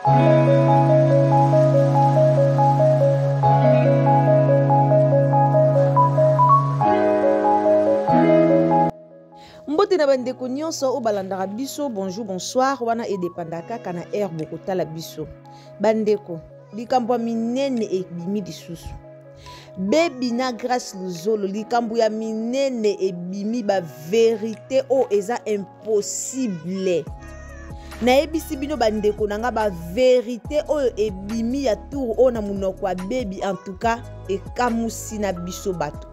Mbote na bandeko nyonso oyo balandaka biso, bonjour, bonsoir, wana edepanda kaka na heure bokotala biso. Bandeko, likambo ya minene ebimi lisusu. Baby na Grace Luzolo, likambo ya minene ebimi, ba verite oyo eza impossible. Nayebisi bino bandeko na nga, ba verite oyo ebimi ya tour oyo na monoko ya Baby, en tout cas ekamusi na biso bato.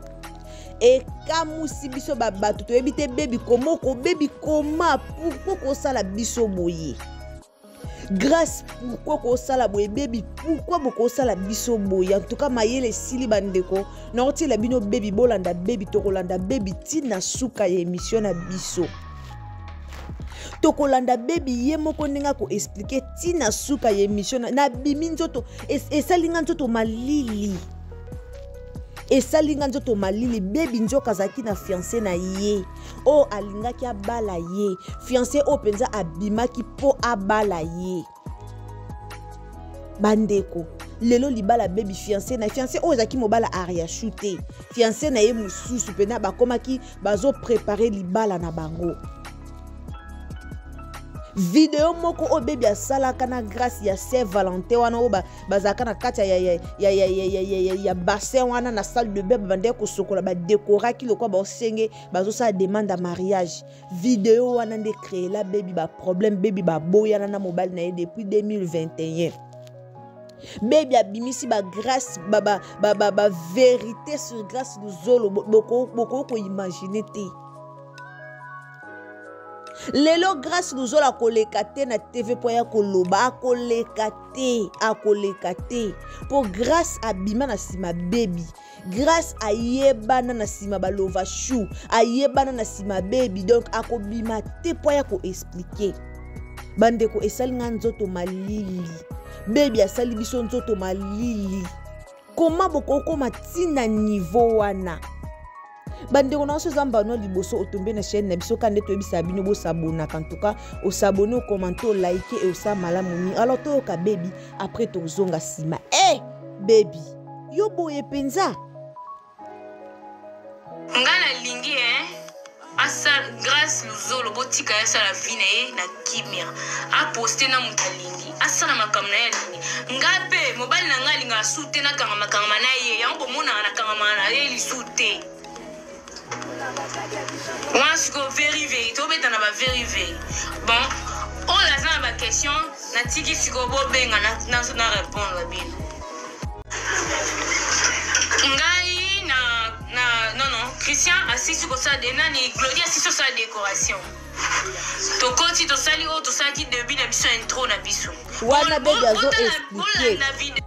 Ekamusi biso ba bato, toyebi te Baby koma okobebi koma, pourquoi kosala biso boye? Grâce, pourquoi kosala boye? Baby, pourquoi bokosala biso boye? En tout cas mayele esili bandeko, nakotiela bino Baby, bolanda Baby, tokolanda Baby tina suka ya émission na biso. Tokolanda Baby ye moko ndenge ako expliquer tina suka ya émission na, nabimi nzoto, esali nga nzoto malili. Esali nga nzoto malili. Baby nzoka azalaki na fiancé na ye oyo alingaki abala ye, fiancé oyo mpenza abimaki mpo abala ye. Bandeko, lelo libala Baby fiancé na fiancé oyo ezalaki mobala Ariachou te, fiancé na ye mosusu mpenza bakomaki bazoprépare libala na bango. Video moko oyo Baby asalaka na Grâce ya Saint Valentin wana oyo bazalaka na kati ya bassin wana na salle de bain, babandaki kosokola, badekoraki lokola baosenge bazosala demande ya mariage. Video wana nde créela Baby ba problème. Baby baboyana na mobali na ye depuis 2021. Baby abimisi ba Grâce, ba, ba, ba, ba, ba vérité sur Grâce Luzolo, boko koimagine te. Lelo Grâce Luzolo akoleka te na TV po ya koloba, akoleka te, akoleka te. Po Grâce abima na sima Baby. Grâce ayebana na sima ba Lova Chou, ayebana na sima Baby, donc akobima te po ya ko expliquer. Bandeko, esali nga nzoto malili. Baby asali biso nzoto malili. Koma bokokoma tina niveau wana? Bandeko na biso, eza mbano liboso otombe na chaîne na biso, kande toyebisa bino bosabonaka. En tout cas osabone, okommente, olike e osala malamu mingi. Alors toyoka Baby, après tozonga nsima. Baby yo boye mpenza. Nga nalingi hein, asala Grâce Luzolo, botika ye asala vie na ye na kimia, aposte na moto alingi, asala makambo na ye alingi. Nga mpe mobali na ngai alingaka su te nakangama kangama na ye, yango bomonaka nakangama na ye lisu te. Wana sikoyo veri veri, tobeta na ba veri veri. Bon, oyo aza na ba question, natiki sikoyo bobenga na, na, na répondre bino. Ngai na na non non, Christian asisi kosala de nani, Glodie asisi kosala décoration, tokoti tosali oyo tosalaki début na biso, intro na biso. Wana Baby azo expliquer,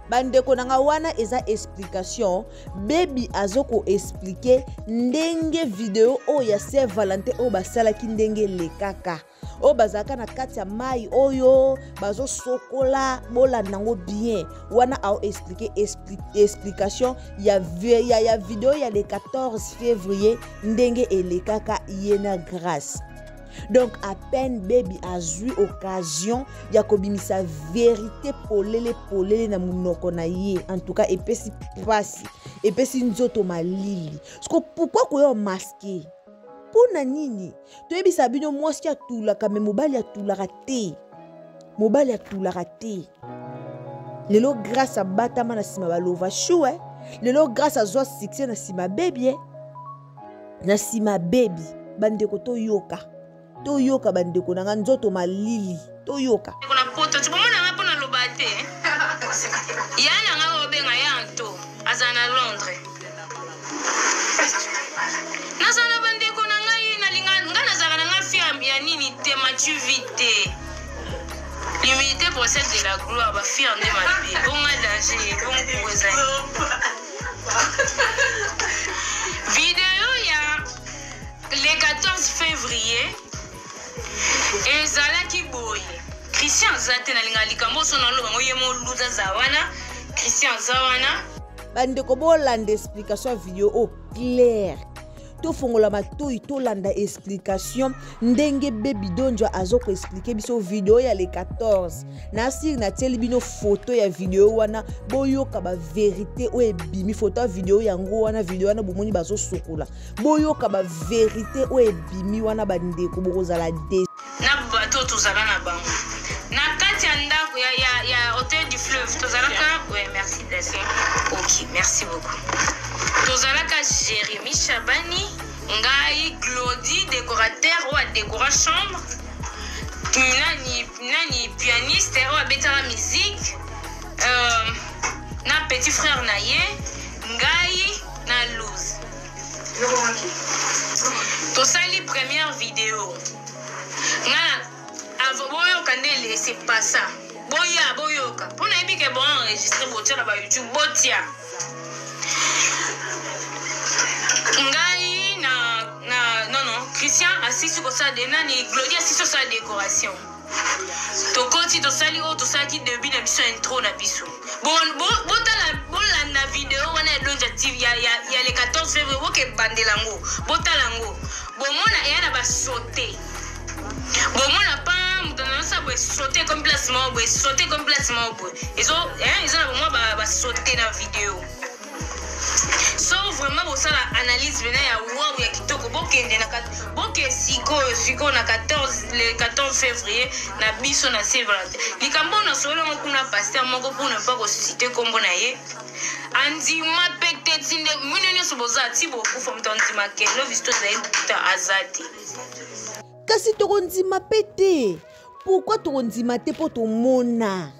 bandeko na nga, wana eza explication. Baby azo ko expliquer ndenge video oyo ya Saint Valentin oyo basalaki, ndenge elekaka, oyo bazalaka na kati ya mai oyo bazosokola. Bolanda yango bien, wana ao expliquer explication ya video ya le 14 février, ndenge elekaka ye na Grâce. Donc à peine Baby azwi occasion ya kobimisa vérité polele polele na monoko na ye. En tout cas epesi pasi, epesi nzoto malili. Siko pourquoi koya masquer? Mpona nini? Toyebisa bino, mwasi atulaka, me mobali atulaka te, mobali atulaka te. Lelo Grâce abatama na nsima balova chou, eh? Lelo Grâce azwa succès na nsima Baby, eh? Na nsima Baby. Bandeko, toyoka, toyoka bandeko na nga, nzoto malili, toyoka. Na poto ti bomona nga mpo naloba te, ya na nga obenga ya Anto, azala na Londres. Nazala na bandeko na ngai, nalinga nga nazalaka na nga fier ya nini te, matuvi te. L'humilité procède de la gloire, bafier nde mabe bonga danger bongo ezali. Video ya le 14 février ezalaki boye. Christian aza te, nalinga likambo oso naloba ngo ye moluza aza wana, Christian aza wana. Bandeko, bolanda explication ya video oyo claire. Tofongola matoi, tolanda explication ndenge Baby Dondja azo ko expliquer biso video ya le 14. Na siri natieli bino photo ya video wana, boyoka ba vérité oyo ebimi. Photo ya video yango wana, video wana bomoni bazosokola, boyoka ba vérité oyo ebimi wana. Bandeko, bokozala de Na bato tozala na bango na kati ya ndako ya Hôtel du Fleuve, tozalaka. Ouais, merci Blessing. Ok, merci beaucoup. Tozalaka Jérémi Chabani, ngai, Glodi décorateur oyo adécora chambre, nani nani, pianiste oyo abetaka musique, na petit frère na ye, ngai na Louse. Tosali première vidéo. Nga boyoka nde c'est pas ça. Boya boyoka mpo nayebi ke bo enregistre, botia na baYouTube, botia ngai na non non, Christian asisi kosala de nani, Glodi asisi kosala décoration. Tokoti, tosali oyo tosalaki début na biso, intro na biso. Botala, bolanda video wana ya Donja TV ya le 14 février. Boke bandela yango, botala yango, bomona eya na basote. Bomona pa moto nyonso boye saute comme place moko boye, saute comme place moko boye, eza na bomwa basaute na video. So vraiment bosala analyse pena ya wow, ya kitoko. Bokende na boke sikoyo sikoyo na 14, le 14 février na biso na Saint Valentin. Likambo oyo nasololongo kuna, pasteur moko, mpona mpa kociter nkombo na ye, andima mpe te. Tinde mino nyonso boza ti bokufa, moto andima ke love story ezali lokuta aza te. Kasi tokondima mpe te. Pourquoi tokondima te? Mpo tomona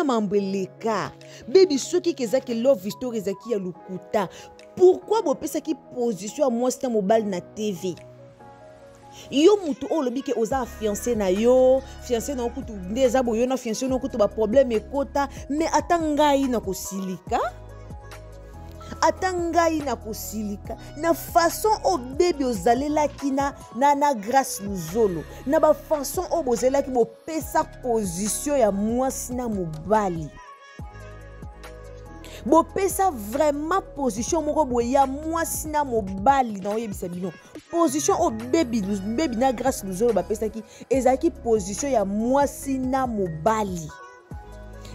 mambo eleka. Bebi, soki ezaki love story ezalaki ya lokuta, pourquoi bopesaki position ya mwasi na mobali na TV? Yo mutu oyo olobi ke oza fiancé na yo, fiancé na yo kutu nde eza boye, yo na fiancé na yo kutu baproblème ekota. Mais ata ngai na kosilika, ata ngai na kosilika na façon oyo Bebi ozalelaki na Grâce Luzolo, na bafaçon oyo bozalelaki, bopesa position ya mwasi na mobali. Bopesa vraiment position moko boye ya mwasi na mobali. Na oyebisa bino, position oyo Bebi na Grâce Luzolo bapesaki ezalaki position ya mwasi na mobali.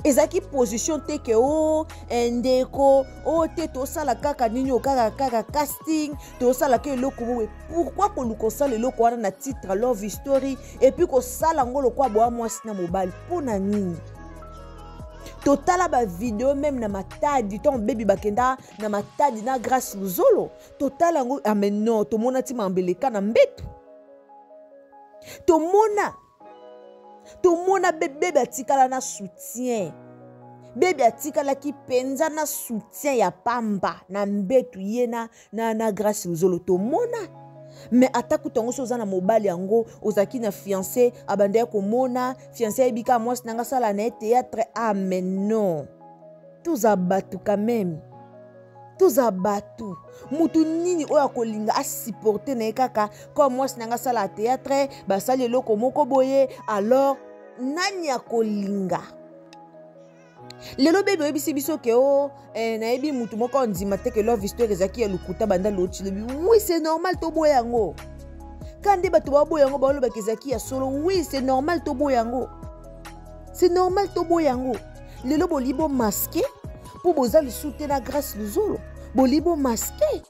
Ezalaki position te ke o ndeko o te, tosala kaka nini o kaka casting, tosalaka eloko boye. Pourquoi koluka kosala eloko wana na titre love story et puis kosala yango lokwa boya mwasi na mobali? Mpo na nini? Totala bavideo même na Matadi, ntango Bebi bakenda na Matadi na Grâce Luzolo, totala yango. Ame ah, non, tomona ti mambeleka na mbeto, tomona Bebi atikala na soutien. Bebi atikalaki mpenza na soutien ya pamba na mbetu, ye na Grâce Luzolo, tomona. Mais ata kutu yango, so oza na mobali yango, ozalaki na fiancé, abandaki komona fiancé, ayebi kaka mwasi nanga asala na ye théâtre. Ah, mais non, toza bato quand même, toza bato. Mutu nini oyo akolinga asupporte na ye kaka comme mwasi nanga asala théâtre, basali eloko moko boye? Alors nani akolinga? Lelo Bebi oyebisi biso ke o nayebi mutu moko ondima te ke love story ezalaki ya lokuta. Banda loti lobi, oui, c'est normal toboya yango. Ka nde bato baboya yango, balobaka ezalaki ya solo. Oui, c'est normal toboya yango, c'est normal toboya yango. Lelo boli bomasquer mpo boza lisusu te na Grâce Luzolo, boli bomasquer.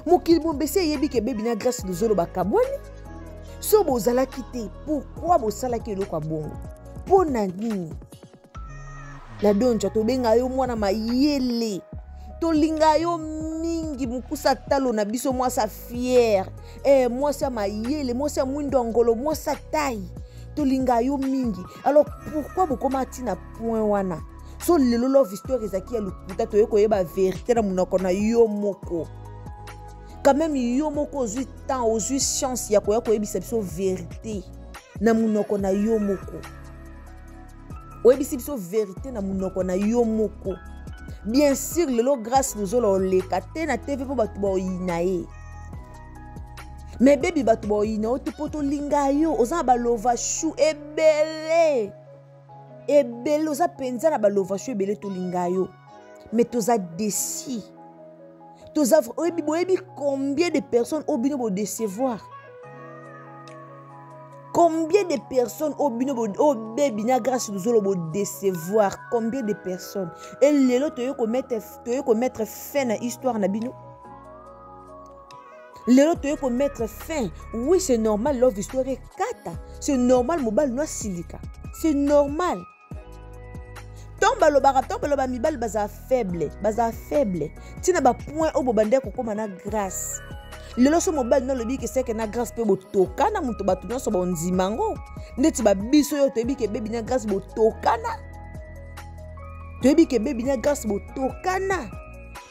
Mokili mombesi eyebi ke Bebi na Grâce Luzolo bakabwani. So bozalaki te, pourquoi bosalaki eloko ya bongo? Mpo na nini? La Donja, tobenga yo mwana mayele, tolinga yo mingi, mokusa talo na biso, mwasi fière, mwasi ya mayele, mwasi ya mwindo ya ngolo, mwasi ya tai, tolinga yo mingi. Alors pourquoi bokóma ntina point wana? So lelo love story ezalaki ya lokuta, toye koyeba vérité na monoko na yo moko. Quand même, yo moko ozwi temps, ozwi chance ya koya koyebisa biso vérité na monoko na yo moko. Oyebisi biso vérité na monoko na yo moko. Bien sûr, lelo Grâce Luzolo oleka te na TV mpo bato baoyina ye. Mais Bebi, bato baoyina yo te mpo tolinga yo. Oza na balova chou ebele ebele, oza mpenza na balova chou ebele, tolinga yo. Mais toza déçus. Toza oyebi, boyebi combien de personnes oyo bino bodecevoir, combien de personnes oyo bino oyo Bebi na Grâce Luzolo bodecevoir, combien de personnes. E lelo toye komettre fin na histoire na bino. Lelo toye komettre fin. Oui, c'est normal, love histoire ekata, c'est normal, mobali no asilika, c'est normal. Ntango balobaka, ntango baloba mibali bazala faible, bazala faible ntina bapoint oyo bobandaki kokóma na Grâce. Lelo so mobali no alobi ke seke na Grâce mpe botokana, moto bato nyonso bondima yango ndeti babiso oyo toyebi ke Bebi na Grâce botokana, toyebi ke Bebi na Grâce botokana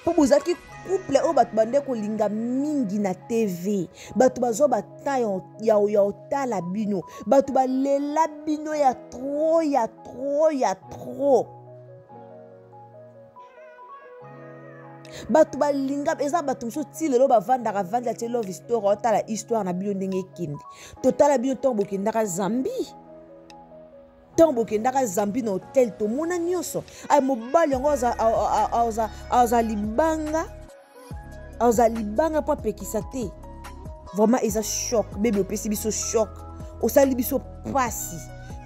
mpo bozalaki couple oyo bato bande kolinga mingi na TV. Bato bazwa batan ya otala bino, bato balela bino ya trop, ya trop, ya trop. Bato balinga eza bato mosusu ti lelo bavandaka vandi atie love histoire, otala histoire na bino ndenge ekende. Totala bino ntango bokendaka Zambie, ntango bokendaka Zambie na hotel, tomona nyonso. Ay, mobali yango aza libanga, aza libanga mpo apekisa te. Vraiment eza choc. Bebi, opesi biso choc, osali biso pasi,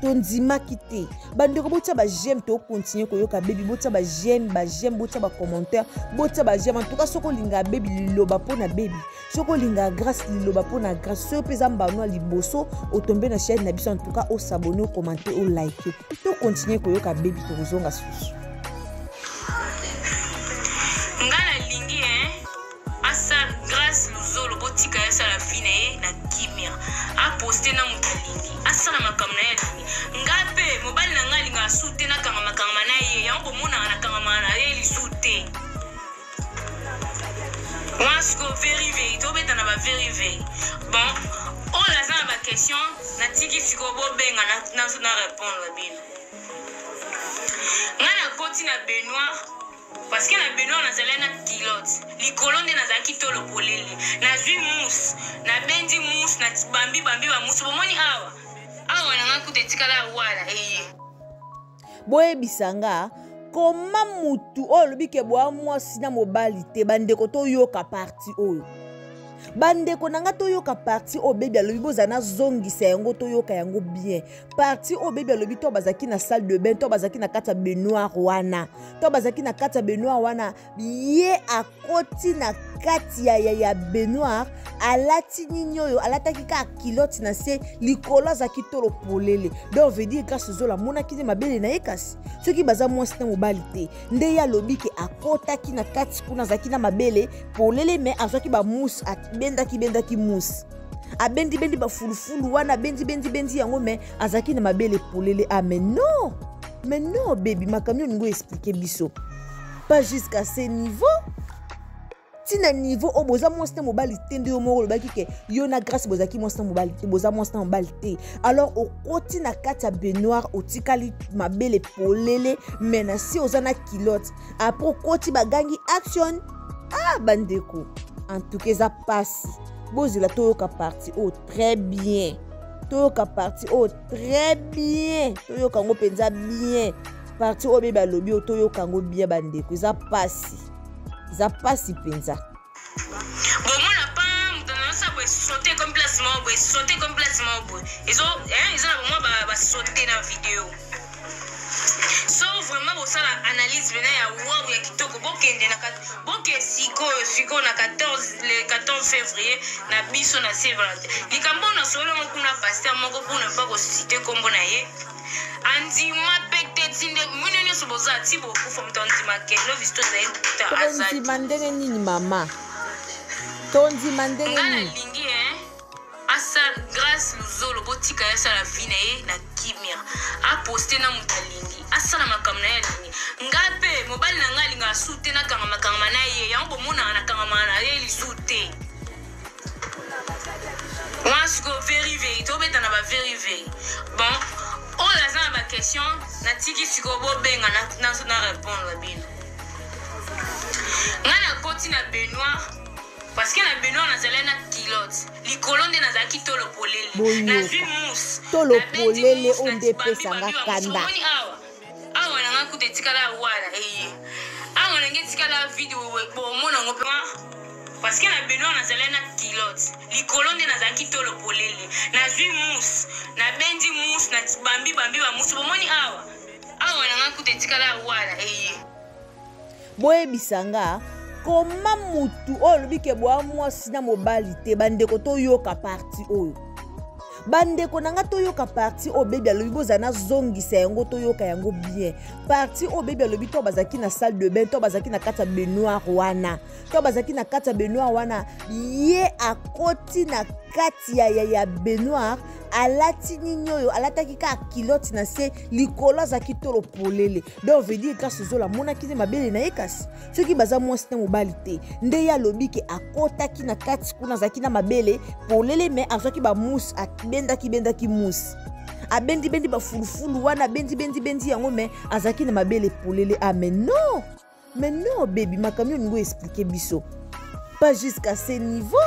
tondimaki te. Bandeko, botia baj'aime, tokontinue koyoka Bebi. Botia baj'aime, baj'aime, botia bacommentaire, botia baj'aime. En tout cas, soki olingaka Bebi, liloba mpo na Bebi. Soki olingaka Grâce, liloba mpo na Grâce. Soki mpe eza mbano ya liboso otombe na chaîne na biso, en tout cas os'abonner, ocommenter, olike. Tokontinue koyoka Bebi, tokozonga susu. Nga nalingi asala Grâce Luzolo, botika ye asala vie na ye na kimia, aposte na moto alingi, asala makambo na ye alingi. Nga mpe mobali na ngai alingaka su te nakangamakangama na ye, yango bomonaka nakangamaka na ye lisu te. Wana sikoyo veri veri, tobeta na baveri veri. Bon, oyo aza na baquestion, natiki sikoyo bobenga na répondre bino. Ngai nakoti na baignoire parce que na baignoire nazalaki na culotte likolo nde nazalaki tolo polele. Nazwi mousse, nabendi mousse, na bambi bambi bamousse. Bomoni awa, awa na ngai kuta etikala wana eye. Boyebisa nga koma mutu oyo olobi ke boya mwasi na mobali te. Bandeko, toyoka partie oyo. Bandeko na nga, toyoka partie oyo Bebi alobi. Bozala nazongisa yango, toyoka yango bien. Partie oyo Bebi alobi, to bazalaki na salle de bain, to bazalaki na kati ya baignoire wana, to bazalaki na kati ya baignoire wana, ye akoti na kati ya baignoire, alati nini oyo alataki? Kaka culotte na se, likolo azalaki tolo polele. Donc veut dire Grâce Zola amonaki nde mabele na ye. Kasi soki baza mwasi na mobali te, nde ye alobi ke akotaki na kati kuna, azalaki na mabele polele, mais azwaki bamousse, abendaki bendaki mousse, abendibendi bafulufulu wana, abendibendibendi yango, mais azalaki na mabele polele. Ah, mais non, mais non, Bebi, makambo olingi oexpliquer biso, pas jusqu'à ce niveau. Ntina niveau oyo boza mwasi na mobali te, nde yo moko olobaki ke yo na Grâce bozalaki mwasi na mobali te, boza mwasi na mobali te. Alors okoti na kati ya baignoire, otikali mabele polele, mais na si oza na culotte. Après okoti, bagangi action. Ah, bandeko, en tout cas eza pasi. Bozela toyoka partie oyo très bien, toyoka partie oyo très bien, toyoka yango mpenza bien. Partie oyo Bebi alobi oyo, toyoka yango bien. Bandeko, eza pasi, eza pasi mpenza. Bomona pa moto nayosa boye, saute comme place moko boye, saute comme place moko boye, eza na bomwa basaute na video. So vraiment bosala analyse pena ya wawu ya kitoko. Bokende na boke sikoyo sikoyo na 14, le 14 février na biso na Saint Valentin. Likambo oyo nasololi yango kuna, pasteur moko, mpona mpa kociter nkombo na ye, andima mpe te. Ti nde mino nyonso boza ti bokufa, moto andima ke love story ezali lokuta aza. Tondima ndenge nini, mama? Tondima ndenge Ngai nini? Nalingi asala Grâce Luzolo, botika ye asala vie na ye na kimia, aposte na moto alingi, asala makambo na ye alingi. Nga mpe mobali na ngai alingaka su te nakangamakangama na ye, yango bomonaka nakangamaka na ye lisu te. Wana sikoyo veri veri, tobeta na baveri veri. Bon, oyo aza na baquestion, natiki sikoyo bobenga na répondre bino. Ngai nakoti na baignoire parce que na baignoire nazalaki na culotte likolo nde nazalaki tolo polele. Nazwi mousse. Tolo polele oyo nde epesanga kanda. Awa, awa na ngai kuta etikala wana eye, awa na ngai. etikala vide, bomona yango mpe, parce que na baignoire nazalaki na culotte, likolo nde nazalaki tolo polele. Nazwi mousse, nabendi mousse, na bambi bambi bamousse. Bomoni awa, awa na ngai kuta etikala wana eye. Boyebisa nga koma mutu oyo olobi ke boya mwasi na mobali te. Bandeko, toyoka partie oyo. Bandeko na nga, toyoka partie oyo Bebi alobi. Bozala, nazongisa yango, toyoka yango bien. Partie oyo Bebi alobi, to bazalaki na salle de bain, to bazalaki na kati ya baignoire wana, to bazalaki na kati ya baignoire wana, ye akoti na kati ya baignoire, alati nini oyo alataki? Kaka culotte na se, likolo azalaki tolo polele. Donc veut dire Grâce Zola amonaki nde mabele na ye. Kasi soki baza mwasi na mobali te, nde ye alobi ke akotaki na kati kuna, azalaki na mabele polele, mais azwaki bamousse, abendaki bendaki mousse, abendibendi bafulufulu wana, abendibendibendi yango, mais azalaki na mabele polele. Ah, mais non, mais non, Bebi, makambo oyo olingi oexpliquer biso, pas jusqu'à ce niveau,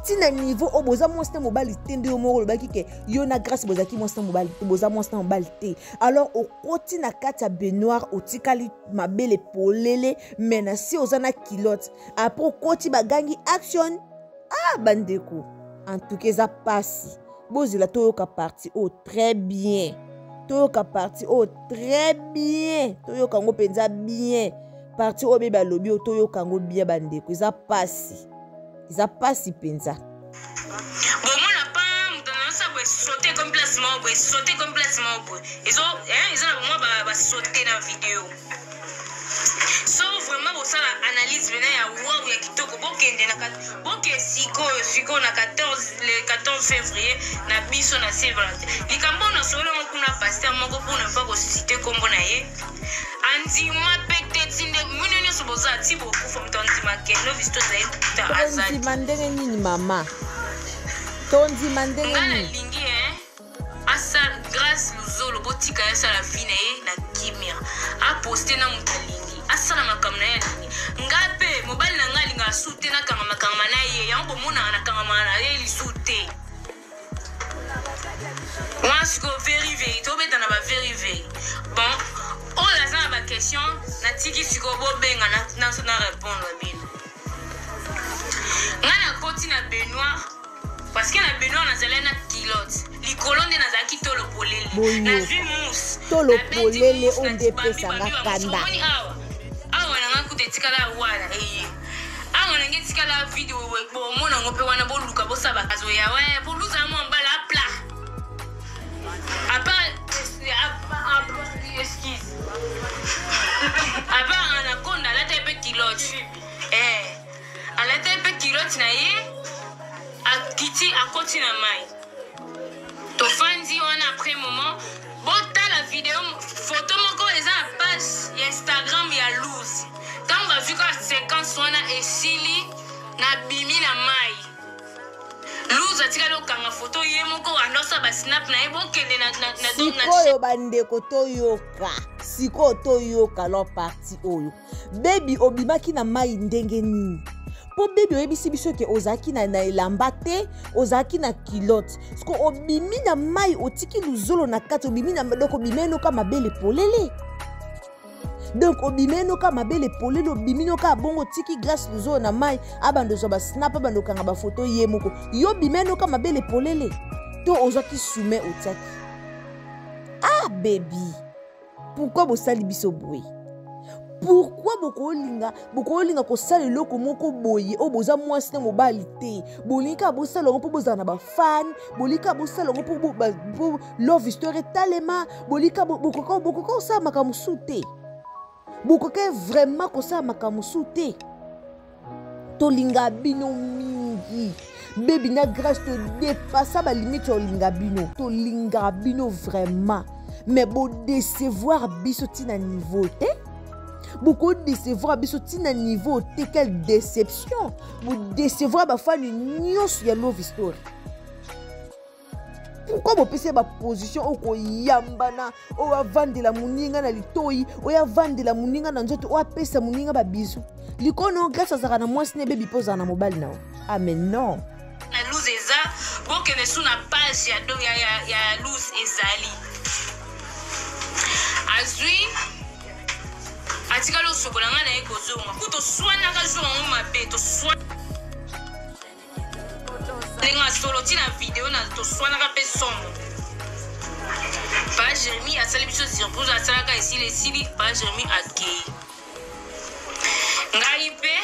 ntina niveau oyo boza mwasi na mobali te. Nde yo moko olobaki ke yo na Grâce bozalaki mwasi na mobali te, boza mwasi na mobali te. Alors okoti na kati ya baignoire, otikali mabele polele, mais na se oza na culotte. Après okoti, bagangi action. Ah, bandeko, en tout cas eza pasi. Bozela, toyoka partie oyo très bien, toyoka partie oyo très bien, toyoka yango mpenza bien. Partie oyo Bebi alobi oyo, toyoka yango bien. Bandeko, eza pasi, eza pasi mpenza. Bomona pa moto nayosa boye, saute comme place moko boye, saute comme place moko boye, eza na bomwa basaute na video. So vraiment bosala analyse pena ya wawu ya kitoko. Bokende na boke sikoyo sikoyo na 14, le 14 février na biso na Saint Valentin. Likambo oyo nasololongo kuna, pasteur moko, mpona mpa kociter nkombo na ye, andima mpe te. Ti nde mino nyonso boza ti bokufa, moto andima ke novice to ezali lokuta azali. Tondima ndenge nini, mama? Tondima ndenge Ngai nini? Nalingi asala Grâce Luzolo, botika ye asala vie na ye na kimia, aposte na moto alingi, asala makambo na ye alingi. Nga mpe mobali na ngai alingaka su te nakangamakangama na ye, yango bomonaka nakangamaka na ye lisu te. Wana sikoyo veri veri, tobeta na baveri veri. Bon, oyo aza na baquestion, natiki sikoyo bobenga na répondre bino. Ngai nakoti na baignoire parce que na baignoire nazalaki na culotte, likolo nde nazalaki tolo polele. Boyoka. Nazwi mousse. Tolo Nabendi polele mousse, oyo nde na bambi epesanga bambi bamousse. kanda. Omoni awa, awa na ngai kuta etikala wana eye, awa na ngai etikala vide. Bomona yango mpe wana, boluka bosala bakazoya we boluza mwa mbala apla apa, excuse, apa anaconda alata mpe culotte, alata mpe culotte na ye, akiti, akoti na mai, tofandi wana. Après moment, botala video, photo moko eza na page ya Instagram ya Luz. Ntango bazwi kaka séquence wana esili, nabimi na mai, Luz atikali okanga foto ye moko, andosa basnap na ye. Bokende na Sikoyo bandeko, toyoka sikoyo, toyoka lo partie oyo. Bebi, obimaki na mai ndenge nini? Mpo Bebi oyebisi biso ke ozalaki na elamba te, ozalaki na culotte. Siko obimi na mai, otiki Luzolo na kati, obimi na, donc obimi enoka mabele polele, donc obimi enoka mabele polele, obimi noka bongo, otiki Grâce Luzolo na mai, abanda ozwa basnap, abanda okanga bafoto ye moko. Yo obimi enoka mabele polele to ozwaki sume otiaki? Ah Bebi, pourquoi bosali biso boye? Pourquoi bokolinga kosala eloko moko boye oyo boza mwasi na mobali te? Bolingi kaka bosala yango mpo bozala na bafan, bolingi kaka bosala yango mpo love histoire etalema. Bolingi kaka bokoka kosala makambo mosusu te? Bokoka vraiment kosala makambo mosusu te? Tolinga bino mingi, Bebi na Grâce, todépassa balimite ya olinga bino. Tolingaka bino vraiment, mais bodécevoir biso ntina niveau te, bokodécevoir biso ntina niveau te. Quelle déception! Bodécevoir bafani nyonso ya love story. Pourquoi bopesi ye baposition oyo koyambana, oyo avandela moninga na litoi, oyo avandela moninga na nzoto, oyo apesa moninga babizu likono? Grâce azalaka na mwasi na Ebebi, mpo ozala na mobali na yo. Ah, mais non. Na Luz eza, bokende su na page ya Luz ezali. Azwi Atikali osokola, ngai naye kozonga ku toswanaka jour yango mabe, toswa ndenge asolo ntina video na toswanaka mpe somo. Pa Jérémi asali biso surprise, asalaka esili esili. Pa Jérémi akei, ngai mpe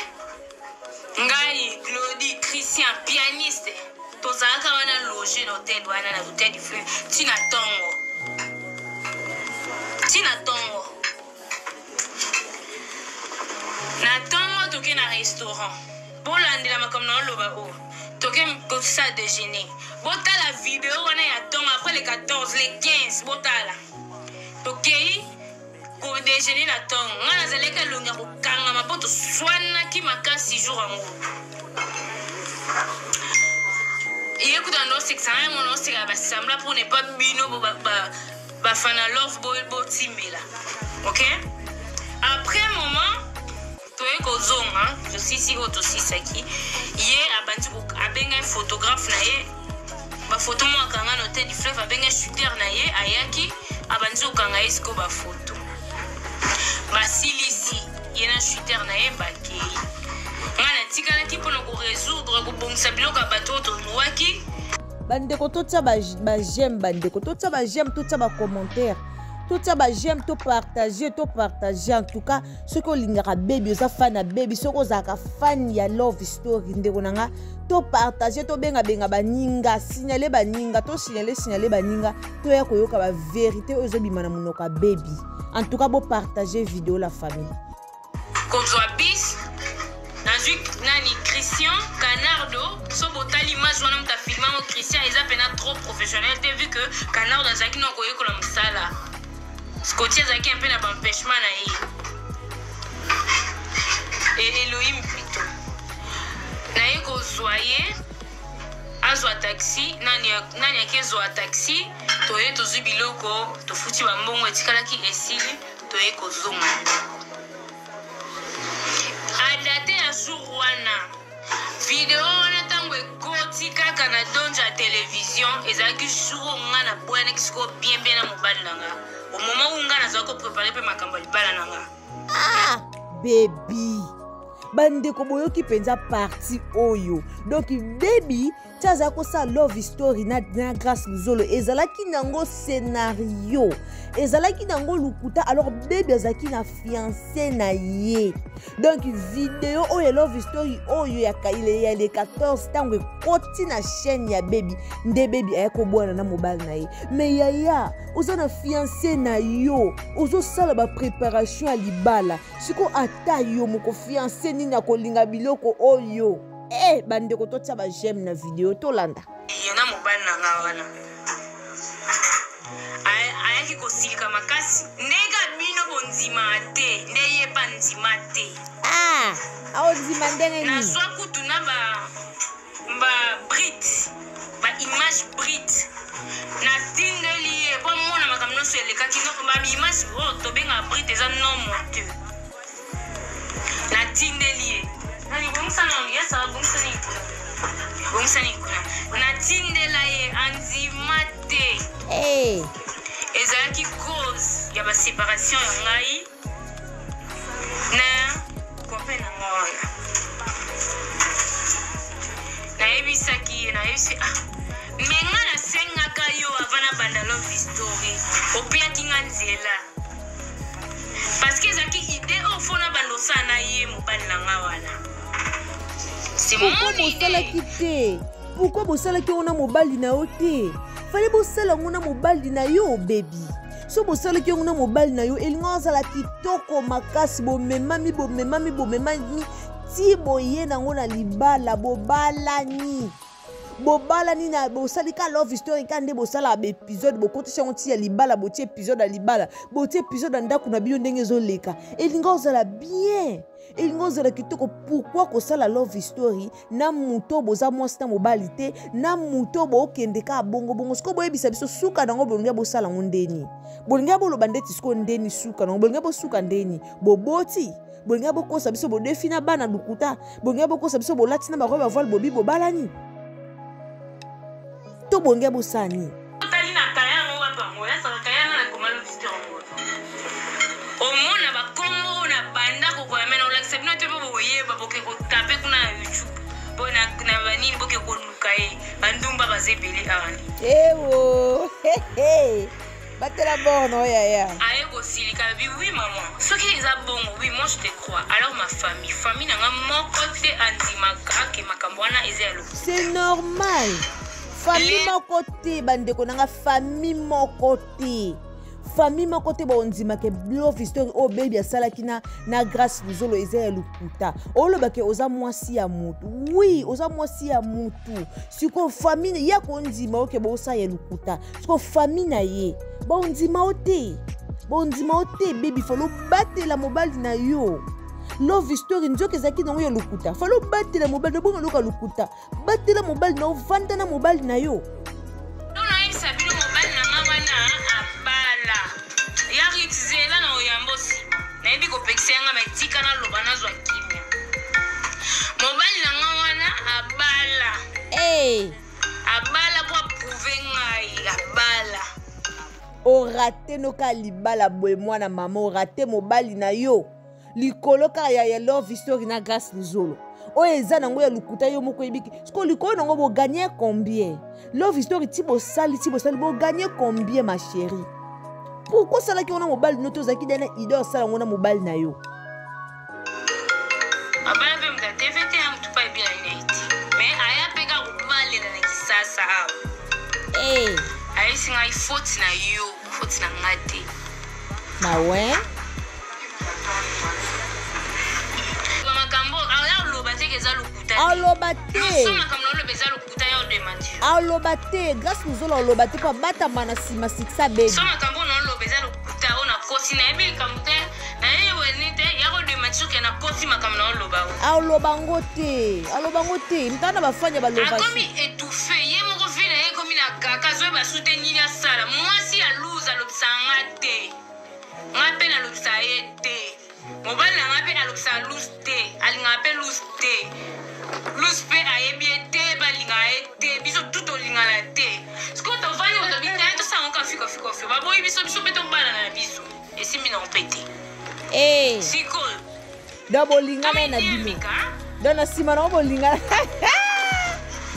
ngai, Claudie, Christian pianiste, tozalaka wana loge na hotel wana, na Hotel du Fleuve, ntina ntongo, ntina ntongo. Na ntongo toke na restaurant, bolandela makambo na oloba oyo, toke kosala déjeuner. Botala video wana ya ntongo après le 14, le 15, botala. Tokei kodéjeuner na ntongo, ngai nazalaki elongi ya kokangama mpo toswanaki makasi jour yango. Ye kuta ndo osekisa ngai, mona osekaka basambla pour ne pas bino bafana love botimbela. Ok, après moment toye kozonga, tosisi oyo tosisaki, ye abandi abengai photographe na ye, bafoto moko akanga na Hotel du Fleuve. Abengai shooter na ye, ayaki, abandi kokanga ye sikoyo bafoto. Basilisi, ye na shooter na ye bakei. Ngai natikalaki mpona korésoudre, kobongisa biloko ya bato oyo tolwaki. Bandeko, totia baj'aime, bandeko, totia baj'aime, totia bacommentaire, totia baj'aime, topartage, topartage. En tout cas, soki olingaka Bebi, oza fan ya Bebi, soki ozalaka fan ya love story, ndeko na nga, topartage, tobengabenga baninga, signale baninga, tosignale, signale baninga, toya koyoka bavérité oyo ezobima na monoko ya Bebi. En tout cas, bopartage video, la famille. Kozwa bis, nazwi nani, Christian Canardo. So botali image wana, moto afilme yango Christian, eza mpena trop professionnel te, vu que Canardo azalaki na koyekola mosala. Scoti azalaki mpe na baempêchement na ye, Elohim plutôt. Naye kozwa ye, azwa taxi, nani, nani akezwa taxi, toye tozwi biloko, tofuti bambongo etikalaki, esili, toye kozonga ndako. Adate ya jour wana, video wana ntango ekoti kaka na donge ya télévision, ezalaki jour oyo nga naboyanaki sikoyo bien bien na mobali na nga, au moment où nga nazalaki koprépare mpe makambo ya libala na nga. Ah, Bebi! Bandeko, boyoki mpenza partie oyo. Donc Bebi ti azala kosala love story na Grâce Luzolo, ezalaki nango scénario, ezalaki nango lukuta. Alors Bebi azalaki na fiancé na ye. Donc video oyo, love story oyo ya le 14, ntango ekoti na chaîne ya Bebi, nde Bebi aya kobwana na mobali na ye. Mais yaya, oza na fiancé na yo, ozosala bapréparation ya libala. Siko ata yo moko, fiancé nini akolinga biloko oyo? E bandeko, totia baj'aime na video, tolanda. Ye na mobali na nga wana ayaki kosilika makasi ndenge bino bondima te, nde ye pa ndima te. Ah, aondima ndenge nini? Nazwa kutu na ba brut, ba image brut, natindeli ye po amona makambo nyonso elekaki. Ba image oyo tobengaka brut eza non monté. Natindeli ye nani, bongisa nanu, yasaka, bongisa nini kuna, bongisa nini kuna. Natindela ye, andima te. Hey. Ezalaki cause ya baséparation ya ngai na copain na nga wana. Nayebisaki ye, nayebisi: "Ah, me nga nasengaka yo avant nabanda love story, opeyaki nga nzela, parce que ezalaki idée oyo fo na banda osala na ye, mobali na nga wana." C'est mon Pourquoi idée. Bosalaki te? Pourquoi bosalaki yango na mobali na yo te? Fallait bosala yango na mobali na yo, Bebi. So bosalaki yango na mobali na yo, elingi ozala kitoko makasi. Bomemami, bomemami, bomemami ti boye nango na libala, bobalani, bobalani na bosali ka love story ka nde bosala baépisode, bokotisi yango ti ya libala, botie épisode ya libala, botie épisode ya ndako na bino ndenge ezoleka. Elingi ozala bien, elingi ozala kitoko. Pourquoi kosala love story na moto boza mwasi na mobali te, na moto bookende kaka bongo bongo? Sikoyo boyebisa biso suka nango, bolingi bosala yango ndeni? Bolingi boloba ndeti sikoyo ndeni suka nango? Bolingi bosuka ndeni? Boboti, bolingi bokosa biso, bodefi na bana lukuta, bolingi bokosa biso, bolati na barobe bavoile, bobi bobalani, to bolingi bosala nini? Otali na kaya yango wapi? Yango yasaka kaya nga nakoma love story yango, omona bakombo na Koluka ye, bandumba baza ebele awa. Ewo, batela borno yaya. Aye kosilika, alobi: "Oui maman, soki eza bongo, oui, moi je te crois." Alors ma famille, famille na nga moko te andimaka ke makambo wana eza ya lokuta. C'est normal, famille moko te, bandeko na nga, famille moko te, famille moko te bondimaka love story oyo Bebi asalaki na Grâce Luzolo eza ya lokuta. Olobake oza mwasi ya mutu, oui, oza mwasi ya mutu. Sikoyo famille ya kondima oke bosala ya lokuta, sikoyo famille na ye bondima o te, bondima o te. Bebi, fallait obatela mobali na yo. Love story nzoka ezalaki nango ya lokuta. Fallait obatela mobali na bongo, loka lokuta, batela mobali na, ovanda na mobali na yo. Nayebisa bino, mobali na nga wana abala ya ritizela na oyambo nsima. Nayebi kopekisa yanga, me tika naloba, nazwa kimia. Mobali na nga wana abala. Hey. Abala po aprouver ngai, abala. Orater noka libala boye, mwana mama, orater mobali na yo likolo kaka ya love story na Grâce Luzolo oyo eza nango ya lokuta. Yo moko oyebiki sikoyo likolo nango bogagner combien? Love story ti bosali, ti bosali, bogagner combien, ma chérie? Pourquoi osalaki yango na mobali no te? Ozalaki dana idée osala yango na mobali na yo. Abala mpe moto atv te, ya motu pa ebi na nini te, mais aya mpe kaka kobalela na Kisasa awa. Hey. Ayebisi ngai: "Faute na yo, faute na ngai te." Mawe. Makambo aya oloba te ke eza lokuta. Aloba te. So makambo na oloba eza lokuta, ya odemandi. Aloba te, Grâce Luzolo aloba te mpo abatama na nsima sikisa Bebi. So makambo na oloba eza lokuta, oyo nakosi, nayebi likambo te, nayebi weni te, ya kodemandi soki nakosi makambo na oloba o. Aloba ngo te, aloba ngo te, mtana na bafanya baloba. Akomi étouffé ye moko, vie na ye ekomi na kaka, azoyeba su te nini asala. Mwasi ya luze alobisa nga te, nga mpe nalobisa ye te. Mobali na nga mpe alobisa luze te, alingaka mpe luze te, luze mpe ayebi ye te, balingaka ye te. Biso tu tolingana te. Sikoyo tovandi, tobi te, tosala ngo kafikofikofi. Baboyi biso, biso mpe tobalana na biso, esimbi nango mpe te. Hey. Sikoyo Donc bolingana ye na bino. Tomidiembika. Donc na nsima nango bolingana,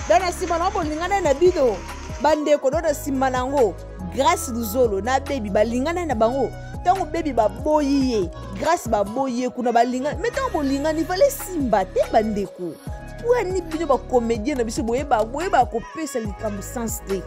donc na nsima nango bolingana ye na bino, bandeko. Donc na nsima nango Grâce Luzolo na Bebi balingana ye na bango. Ntango Bebi baboyi ye, Grâce baboyi ye kuna, balingana. Mais ntango bolingani, fallait simba te, bandeko. Pwani bino bacomédien na biso boyeba, boyeba kopesa likambo sens te?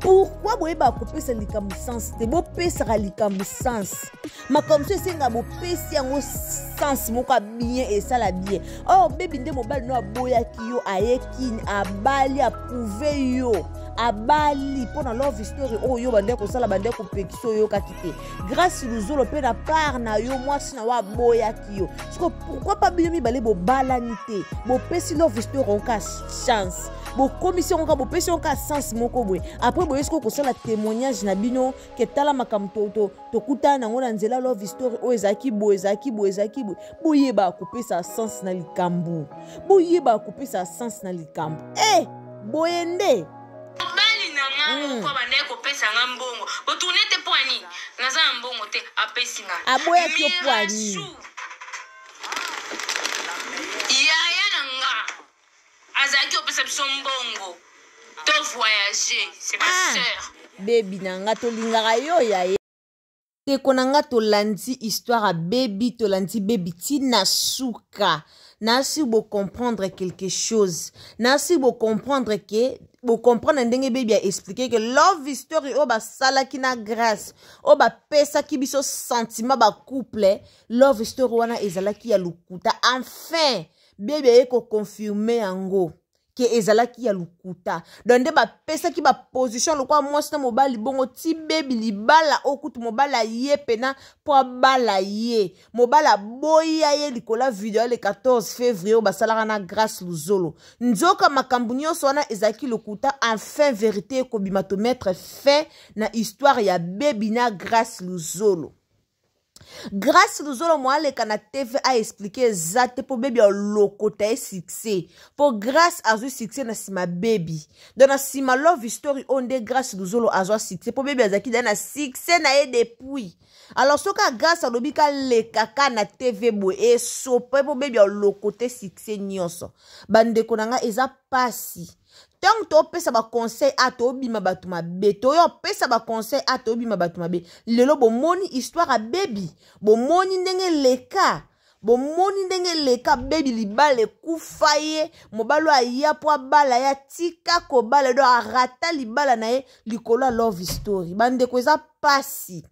Pourquoi boyeba kopesa likambo sens te? Bopesaka likambo sens. Makambo mosusu esenga bopesi yango sens moko ya bien, esala bien. Or Bebi nde mobali no aboyaki yo, ayeki abali, aprouver yo, abali mpo na love story oyo yo bande kosala, bande kopekisa, oyokaki te. Grâce Luzolo mpe na part na yo, mwasi na yo aboyaki yo. Siko pourquoi pa bino mibale bobalani te? Bopesi love story oka chance, bokomisi yango kaka, bopesi yango kaka sens moko boye. Après boye sikoyo kosala témoignage na bino ke tala makambo tokutana nango na nzela love story oyo, ezalaki boye, ezalaki boye, ezalaki boye. Boyeba kopesa sens na likambo, boyeba kopesa sens na likambo. E boye nde. Mobali na nga moko abandaki kopesa nga mbongo, botourner te mpo ani naza na mbongo te, apesi nga. Aboyaki yo mpo ani? Mirasu, yaya na nga azalaki kopesa biso mbongo to voyager, c'est ma Ah. sœur. Bebi na nga, tolingaka yo ya ye. Ndeko na nga, tolandi histoire ya Bebi, tolandi Bebi ntina suka. Nasi bocomprendre quelque chose, nasi bocomprendre ke bocomprendre ndenge Bebi aexpliquer ke love story oyo basalaki na Grâce, oyo bapesaki biso sentiment bacouple, love story wana ezalaki ya lokuta. Enfin Bebi aye koconfirmer yango ke ezalaki ya lokuta. Donc nde bapesaki baposition lokola mwasi na mobali bongo ti Bebi libala oyo kutu mobali aye pena mpo abala ye, mobali aboya ye likolo ya video ya le 14 février oyo basalaka na Grâce Luzolo. Nzoka makambo nyonso wana ezalaki lokuta. Enfin vérité ekobima, tomettre fin na histoire ya Bebi na Grâce Luzolo. Grace Luzolo mo aleka na TV a expliquer eza te mpo Baby alokota ye succès mpo Grace azwi succès na nsima Baby donc na nsima love story oyo nde Grace Luzolo azwa succès mpo Baby azalaki deja na succès na ye depuis. Alors soki Grace alobi kaleka ka na TV boye esopa mpo Baby alokote succès nyonso. Bandeko na ngai eza pasi ntango topesa baconseil a tobima bato mabe, toyo opesa baconseil a tobima bato mabe. Lelo bomoni histoire ya Baby, bomoni ndenge eleka, bomoni ndenge eleka Baby libala ekufa ye, mobali oyo aya po abala ye atika kobala, do arata libala na ye likolo ya love story. Bandeko eza pasi,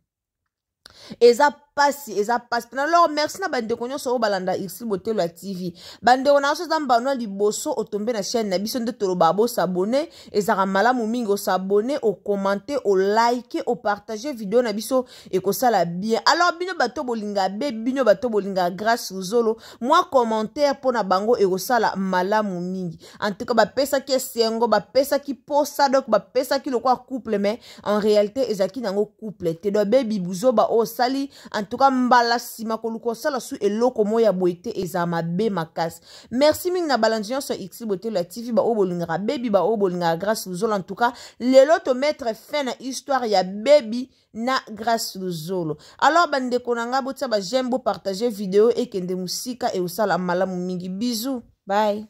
eza pasi, eza pasi. Alors merci na bandeko nyonso oyo balanda Ursule Botelo ya TV. Bandeko na biso eza mbano ya liboso otombe na chaîne na biso nde toloba bosabone, ezalaka malamu mingi osabone, okomante, olike, opartage video na biso, ekosala bien. Alors bino bato bolinga be, bino bato bolinga Grace Luzolo, mwa commentaire mpona bango ekosala malamu mingi. En tout cas bapesaki esengo, bapesaki posa, donc bapesaki lokola couple, mais en réalité ezalaki nango couple te. Donc Baby buzoba oyo osali, en tout cas mbala nsima koluka osala su eloko moko ya boye te, ezala mabe makasi. Merci mingi na balandi nyonso ya Ursule Botelo ya TV, baoyo bolingaka Baby, baoyo bolingaka Grace Luzolo. En tout cas lelo tomettre fin na histoire ya Baby na Grace Luzolo. Alors bandeko na ngai, botia ba j'aime, bopartage video ekende mosika, ekosala malamu mingi. Bisous, bye.